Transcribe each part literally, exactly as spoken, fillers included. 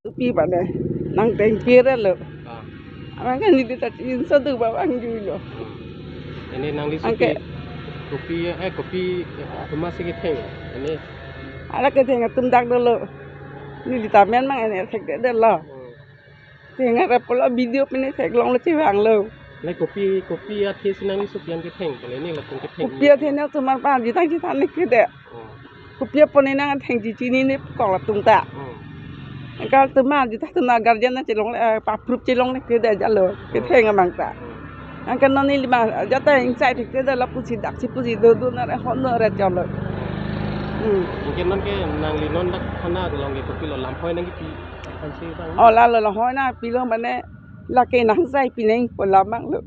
Tupi bane nang tengpir lo. Ah. Abang ke neli ta chinso do ba bang jui lo. Ini nangli supi. Angke. Kopi, eh, kopi, eh, apa masih ketheng? Ini. Ala ketheng atum dak dolo. Neli ta men mang ini thekde lo. Hmm. Theng ara pulo video pen theklonglo chevanglo. Nai kopi, kopi athe si nangli supi an ketheng, kali ini latum ketheng. Kopi athe na sumar pa jitang jitang ne kede. Oh. Kopi apon ne nang thengji chinine kok latum ta. Oh. Angke atum ma jitang atum na guardian na chelong, eh, pa proof chelong ne kede jalo. Ketheng abang ta. Oh. Angke non neli ma jata ingsai thekde lapusi daksi pusi do do na re hon no re jalo. Hmm. Angke non ke nangli non dak thana along ke kopilo, lamhoi nangkipi aphansi bang? Oh, lalo lamhoi nangpilo mane lake nang sai pineng pu alam abanglo.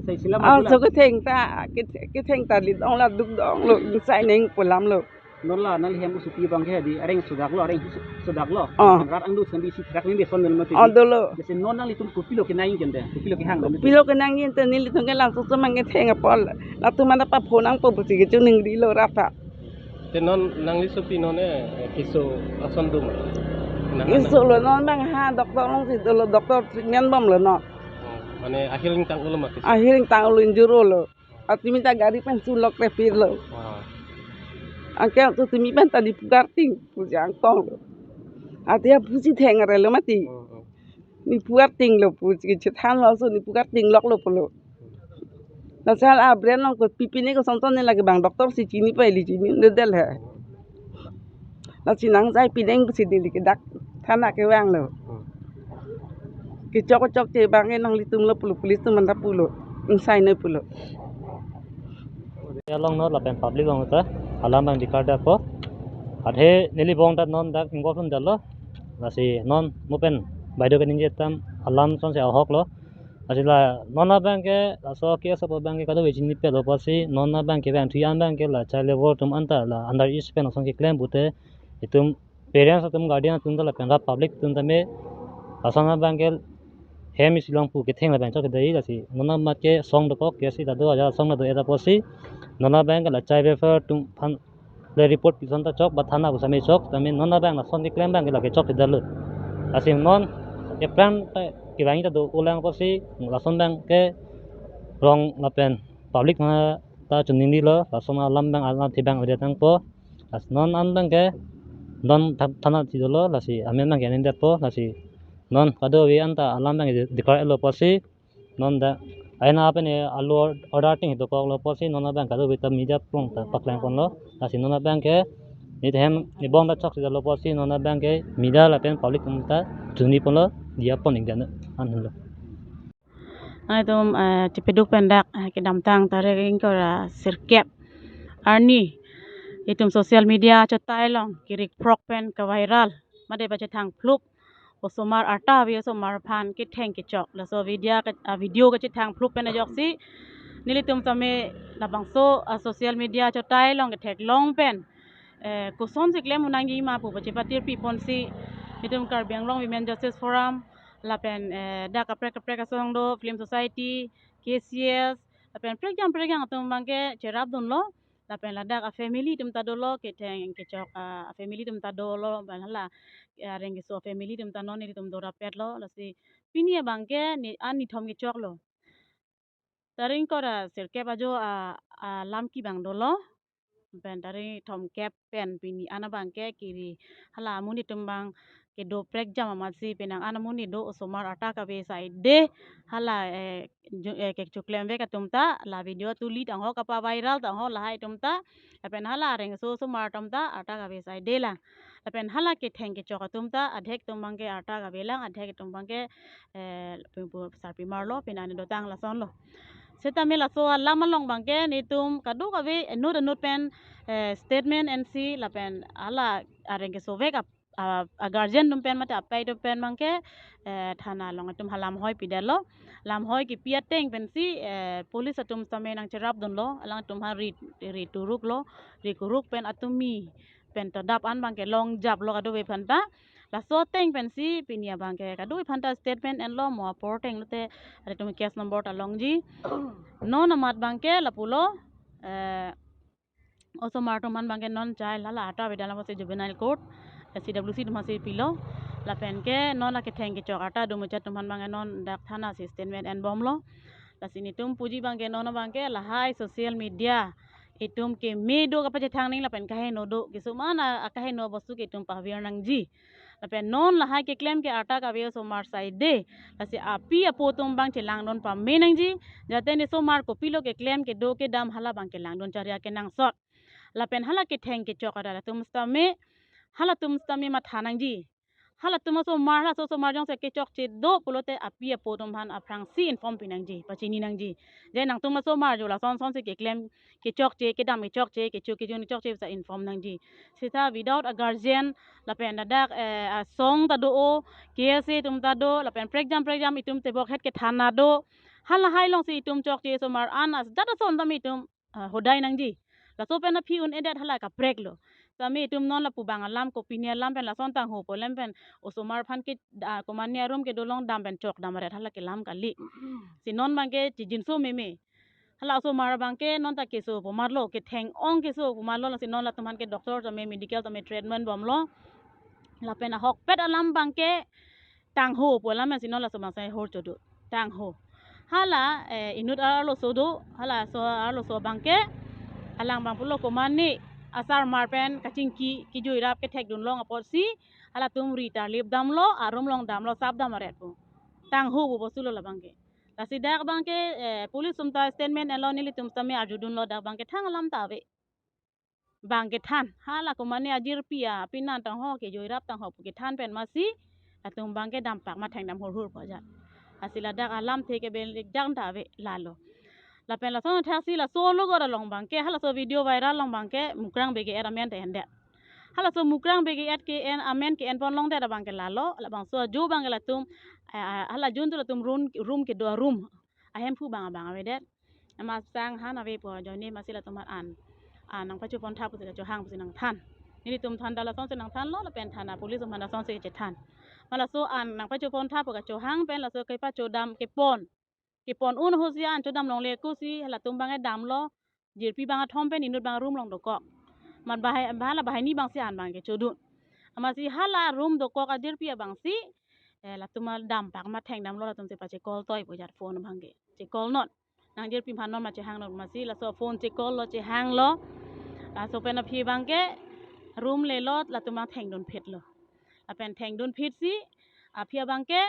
Sai sila ah, magula. So ketheng ta, keth-, ketheng ta lit ong la duk dong lo, sai neng pu alam lo. Non la nangli hem usupi abang ke di areng sudak lo, areng su-, sudak lo. Oh. Rat angdu sambi si thak ni beson del mati. Oh, dolo. Jese non nanglitum kopilo kenang ingkente, kopilo kehang. Kopilo kenang ingkente, nelitum ke langsung semang ketheng apot. Latum mana pa phone nangpo pusi kechuningri lo rata. Te non nangli supi non eh, eh, keso ason dum. Nah, keso lo non abang ha doctor alongsi dolo, doctor treatment bomlo non. Oh, mane ahir ingtang lo ma keso. Ahir ingtang lo injuro lo. Atimi ta gari pen sulok repir lo. Wah. Angke tu timi pen ta dipugar ting pusi angkong lo. Ati apusi theng arelo mati. Hmm, hmm. Nipugar ting lo pusi chethan lo so nipugar ting lok lo pulo. Lasal a brain along kopi pine koson ton ne lake bang doctor si chini pa ili chini de del he. Lasi nang sai pineng pusi neli ke dak thana kevanglo. Hmm. Kechok chok che abang ke nanglitum lo pulo, police atum manda pulo. Ingsai noi pulo. Along no lapen public along ta alam abang dikar dapo. Athe neli bong ta non dak involve dam dalo. Lasi non mo pen baideo keningje atum alam sonsi ahok lo. Lasi la non abang ke laso case apo abang ke kadokave chinipetlo pusi non abang ke bang thuyan abang ke la child labor atum anta la under age pen ason keklem pute itum parents atum, guardian atum ta lapen rat public atum tame lason abang ke hem isi long pu ketheng labang chok kedai. Lasi non amat ke song dokok ke si ta do aja song na do eta pusi non abang ke la child welfare atum aphan le report pison ta chok ba thana pu same chok tame non abang lason keklem abang ke lake chok kedalo. Lasi non epran ta kevang ta do ulang pusi lason abang ke rong lapen public ma ta choningri lo, lason alam abang alam thibang ode tangpo. Lasi non an abang ke non tha-, thana thi dolo, lasi amen abang ke aning detpo, lasi non kadokave anta alam abang ke dikar lo pusi non dak aina pen alu order ting dokok lo pusi non abang kadokave ta media along ta paklangpon lo, lasi non abang ke neli hem neli bong ta chok si dalo pusi non abang ke media lapen public atum ta chunipon lo, diya pon ik dan an lo. Nangtum, eh, chepeduk pen dak, eh, kedamtang tarik ingkoi ra sirkep arni itum social media chot along kerik phrok pen keviral mate pachethang phlup osomar arta ave osomar aphan ketheng kechok. Laso video ke, ah, video kachethang phlup pen ajoksi nelitum tame labangso, ah, social media chot along ketheklong pen, eh, kosonsi klem un nangji ma pu pachepatir piponsi itum Karbi Anglong Women Justice Forum lapen, eh, dak kaprek kaprek asong do, Film Society, K C S, lapen prekjam prekjam atum abang ke cherap dunlo, lapen ladak afamily atum ta dolo, ketheng kechok, ah, afamily atum ta dolo, lapen hala, eh, areng keso afamily atum ta non nelitum dorapetlo, lasi pini abang ke ne an nithom kechoklo. Tarik ingkoi ra sirkep ajo, ah, ah, lam kevang dolo. Pen tarik thomkep pen pini an abang ke kiri hala amonit atum abang kedo prekjam amatsi penang an amonit do osomar arta kave saide hala, eh, ju-, eh, kechoklem vek atum ta la video tuli tangho kapaviral tangho lahai atum ta lapen hala areng keso osomar atum ta arta kave saide lang. Lapen hala ketheng kechok atum ta adhek atum abang ke arta kave lang, adhek atum abang ke, eh, pu-, pu-, sarpimar lo, pini an dotang lason lo. Setame laso alam along abang ke nelitum kadokave inut inut pen, eh, statement ensi lapen hala areng keso vek ap-, a, a guardian atum pen mate apai atum pen abang ke, eh, thana along itum ha lamhoi pidetlo. Lamhoi kepi ateng pensi, eh, police atum tame nangcherap dunlo, alangtum ha ri, ri turuklo, ri kuruk pen atumi pen todap an abang ke longjaplo kadokave aphanta. Laso ateng pensi pini abang ke kadokave aphanta statement enlo, mo apor ateng lote atum case number ta longji. Non amat abang ke lapulo, eh, osomar atum aphan abang ke non child hala arta avedetlo pusi juvenile court, eh, C W C atum aphansi pilo. Lapen ke non aketheng kechok arta do muchot atum aphan abang non dak thana si statement enbomlo. Lasi netum puji abang ke non abang ke lahai social media itum keme do kapachethang nangji lapen kaheno do kesung ma akaheno bostu ke itum pavir nangji. Lapen non lahai keklem ke arta kave osomar side. Lasi api apo atum abang chelangdun pame nangji. Jate ne osomar kopilo keklem kedo kedam hala abang kelangdun charya kenangsot. Lapen hala ketheng kechok arta atum sitame, halatum sitame matha nangji. Halatum osomar, halaso osomar jongsi kechokche do pulote api apo atum aphan aphrangsi inform pi nangji, pachini nangji. Je nangtum osomar jo lason son si keklem kechokche, kedam kechokche, kecho kejun kechokche sa inform nangji. Sita without a guardian, lapen ladak eh, asong ta do o, K S A atum ta do, lapen prekjam prekjam itum tebok het kethan ta do. Halahai alongsi itum chokche osomar an as jat ason tame itum ah, hodai nangji. Laso pen aphi un-edet hala kaprek lo. Tame itum non lapu abang alam kopine alam pen lason tangho pu alam pen osomar aphan ke ah, komane arum kedo along dam pen chok dam ret hala kelam kali. Si non abang ke chijinso meme. Hala osomar abang ke non ta keso pu amat lo, ketheng ong keso pu amat lo, si non latum aphan ke doctor tame medical tame treatment bomlo. Lapen ahokpet alam abang ke tangho pu alam si non laso abang si hor chodu. Tangho. Hala eh, inut arloso do, halaso arloso abang ke alang abang pulo komane asarmar pen kachingki kejui rap kethekdun long apotsi halatum ri tarlip damlo, arum along damlo, sap dam aret pu. Tangho pu bostu lo labang ke. Lasi dak abang ke eh, police atum ta statement enlo, nelitum tame arjudunlo, dak abang ke thang alam ta ave. Abang kethan, hala komane ajirpi a, pinan tangho kejui rap tangho pu kethan pen masi, latum abang ke dampak ma thengdam hurhur pu ajat. Lasi ladak alamthe ke bel jang ta ave lalo. Lapen lason thaksi laso logot along abang ke, halaso video viral along abang ke, Mukrang B G At amen ta endet. Halaso Mukrang B G At ke en amen ke enpon longdet abang ke lalo, labangso ajo abang ke latum, eh, hala juntu latum room, room kedo arum. Ahemphu abang abang avedet. Amat sang han ave pu ajoine masi latum an. An nangpacho pon tha pusi kachohang pusi nangthan. Nelitum than ta lason si nangthanlo lapen thana police atum aphan lason si chethan. Ma laso an nangpacho pon tha pu kachohang pen laso kepacho dam kepon. Kepon un ahutsi an chodam longle kosi halatum abang damlo. Jirpi abang athom pen inut abang room along dokok. Mat bahai, bahala bahai ni abang si an abang ke chodun. Amatsi hala room dokok ajirpi abang si, eh, latum dampak ma thengdamlo, latum si pachecall toi pu ajat phone abang ke. Checall non. Nang jirpi aphan non ma chehang non, amatsi laso phone checall lo, chehanglo. Laso pen aphi abang ke room lelo, latum abang thengdun phitlo. Lapen thengdun phitsi aphi abang ke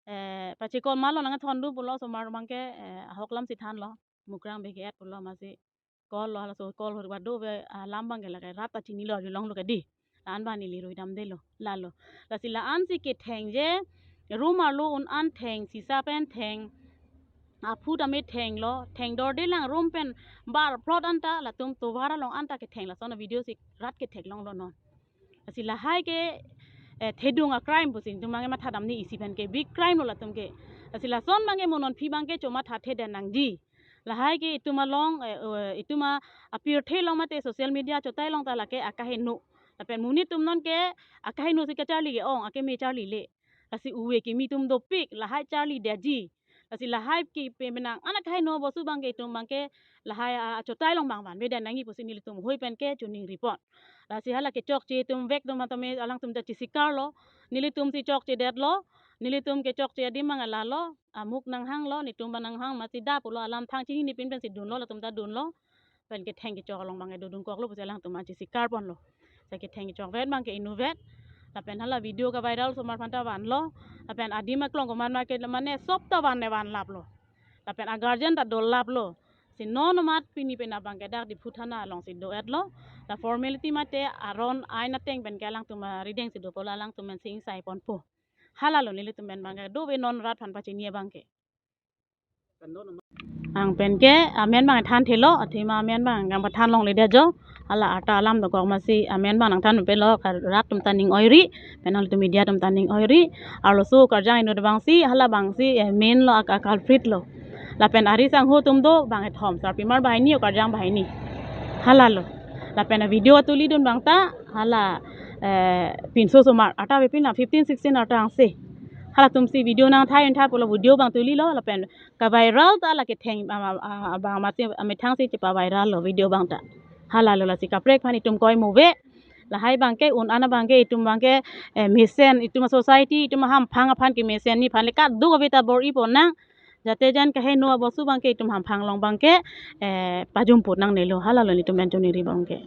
eh, pachecall ma lo, nangthondun pulo, osomar abang ke eh, ahok alam si thanlo. Mukrang B G At pulo, masi call lo, halaso call hor badu ve alam abang ke lake rat ta chinilo, arjulonglo ke di. La-an abang neli rui damdelo, lalo. Lasi la-an si ketheng je, room arlo un-an theng, sisa pen theng, aphu tame thenglo, thengdorde lang room pen bar plot anta, latum tovar along anta ketheng, lason video si rat ketheklonglo non. Lasi lahai ke eh, thedung a crime pusi itum abang ke mathadamji, isi pen ke big crime lo latum ke. Lasi lason abang ke mo non aphi abang ke chomatha thedet nangji. Lahai ke itum along, eh, eh, itum a apirthe along mate social media achotai along ta lake akaheno. Lapen monit atum non ke akaheno si kacharli ke-ong, akeme charlile. Lasi uve kimi atum dopik, lahai charlidetji. Lasi lahai ke pe menang an akaheno bostu abang ke itum abang ke lahai a, achotai along abang vanvedet nangji pusi nelitum hoi pen ke choningri pon. Lasi hala kechokche atum vek atum tame alangtum ta chesikarlo. Nelitum si chokchedetlo. Nelitum kechokche adim abang lalo. Amuk nanghanglo, netum abang nanghang, masi da pulo, alam thang chinine pin pensi dunlo, latum ta dunlo. Pen ketheng kechok along abang ke dodun koklo pusi alangtum an chesikar ponlo. Sa ketheng kechok vet abang ke inutvet. Lapen hala video keviral osomar aphan ta vanlo. Lapen adim aklong komat ma ke mane sop ta van ne vanlaplo. Lapen a guardian ta dolaplo. Si non amat pini pen abang ke dak Diphu thana along si do-etlo. La formality mate aron ain ateng pen ke alangtum arideng si dopo, la alangtum an si ingsai ponpo. Halalo nelitum pen abang ke dove non rat aphan pachini abang ke. Ang pen ke amen abang thanthelo, athema amen abang nangpathan longledet jo. Hala arta alam dokok masi amen abang nangthan pelo, ka rat atum ta ning oiri, pen nangtum media atum ta ning oiri. Arloso karjang inut abang si, hala abang si eh, main lo, a, a culprit lo. Lapen ari sangho atum do abang kethom, sarpimar banghini, o karjang banghini. Halalo. Lapen a video tulidun abang ta hala eh, pinso osomar, arta ave pin la fifteen sixteen arta angse. Halatum si video nangthai un tha pulo, video abang tulilo, lapen keviral ta la ketheng a, a, a, abang mate amethang si chepavirallo video abang ta. Halalo, lasi kaprek aphan itum koi move. Lahai abangke un-an abangke itum abangke eh, mesen itum society itum ahamphang aphan kemesen ni aphan le kadokave ta bor-i ponnang. Jate jan kaheno abosu abangke itum hamphang along abangke eh, pajum pon nangnelo, halalo nelitum pen choningri abangke.